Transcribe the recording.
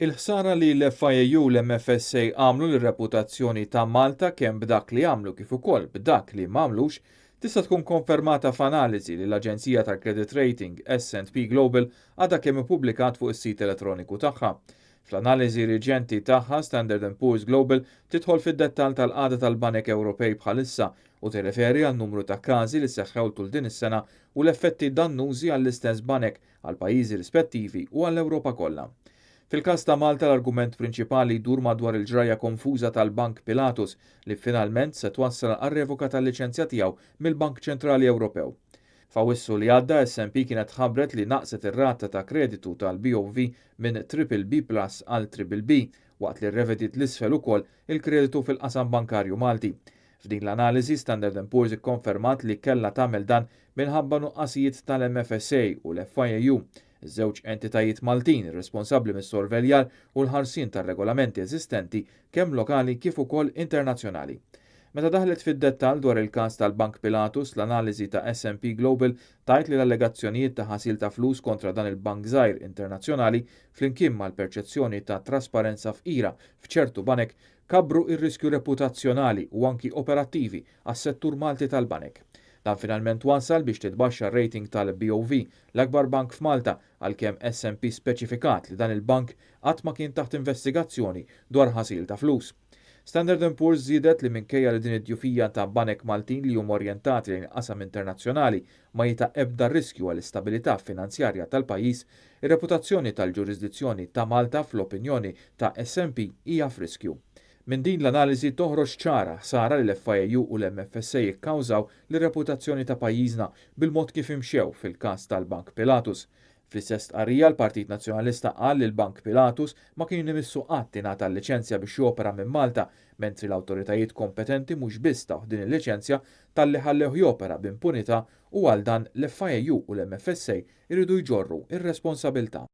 Il-ħsara li l-FIAU u l-MFSA għamlu lir-reputazzjoni ta' Malta kemm b'dak li għamlu kif ukoll b'dak li m'għamlux tista' tkun konfermata f'analiżi li l-aġenzija tal-credit rating S&P Global għadha kemm ippubblikat fuq is-sit elettroniku tagħha. Fl-analiżi riċenti tagħha, Standard and Poor's Global tidħol fid-dettall tal-qagħda tal-banek Ewropej bħalissa u tirreferi għal numru ta' każi li seħħew tul din is-sena u l-effetti dannużi għall-istess banek, għall-pajjiżi rispettivi u għall-Ewropa kollha. Fil-każ ta' Malta l-argument prinċipali jdur madwar il-ġrajja konfuża tal-Bank Pilatus li finalment se twassal għar-revoka tal-liċenzja tiegħu mill-Bank Ċentrali Ewropew. F'Awwissu li għadda S&P kienet ħabbret li naqset ir-rata ta' kreditu tal-BOV minn Triple B Plus għal Triple B waqt li rrevediet 'l isfel ukoll il-kreditu fil-qasam bankarju Malti. F'din l-analiżi Standard and Poor's ikkonfermat li kellha tagħmel dan minħabba nuqqasijiet tal-MFSA u l-FIAU, żewġ entitajiet Maltin responsabbli mis-sorveljar u l-ħarsien tar-regolamenti eżistenti kemm lokali kif ukoll internazzjonali. Meta daħlet fid-dettall dwar il-każ tal-Bank Pilatus, l-analiżi ta' S&P Global tgħid li l-allegazzjonijiet ta' ħasil ta' flus kontra dan il-bank żgħir internazzjonali flimkien mal-perċezzjoni ta' trasparenza fqira f'ċertu banek kabbru ir-riskju reputazzjonali u anki operattivi għas-settur Malti tal-banek. Dan finalment wasal biex titbaxxa r-rating tal-BOV, l-akbar bank f'Malta, għalkemm S&P speċifikat li dan il-bank qatt ma kien taħt investigazzjoni dwar ħasil ta' flus. Standard and Poor's żiedet li minkejja li din id-djufija ta' banek Maltin li huma orjentati lejn qasam internazzjonali ma jita ebda riskju għall-istabilità finanzjarja tal-pajjiż, ir-reputazzjoni tal-ġurisdizzjoni ta' Malta fl-opinjoni ta' S&P hija f'riskju. Minn din l-analiżi toħroġ ċara ħsara li l-FIAU u l-MFSA ikkawżaw lir-reputazzjoni ta' pajjiżna bil-mod kif imxew fil-każ tal-Bank Pilatus. Fl-istess stqarrija l-Partit Nazzjonalista qal li l-Bank Pilatus ma kien imissu qatt ingħata l-liċenzja biex jopera minn Malta, mentri l-awtoritajiet kompetenti mhux biss tawh din il-liċenzja talli ħallewh jopera b'impunità u għal dan l-FIAU u l-MFSA jridu jġorru ir-responsabilità.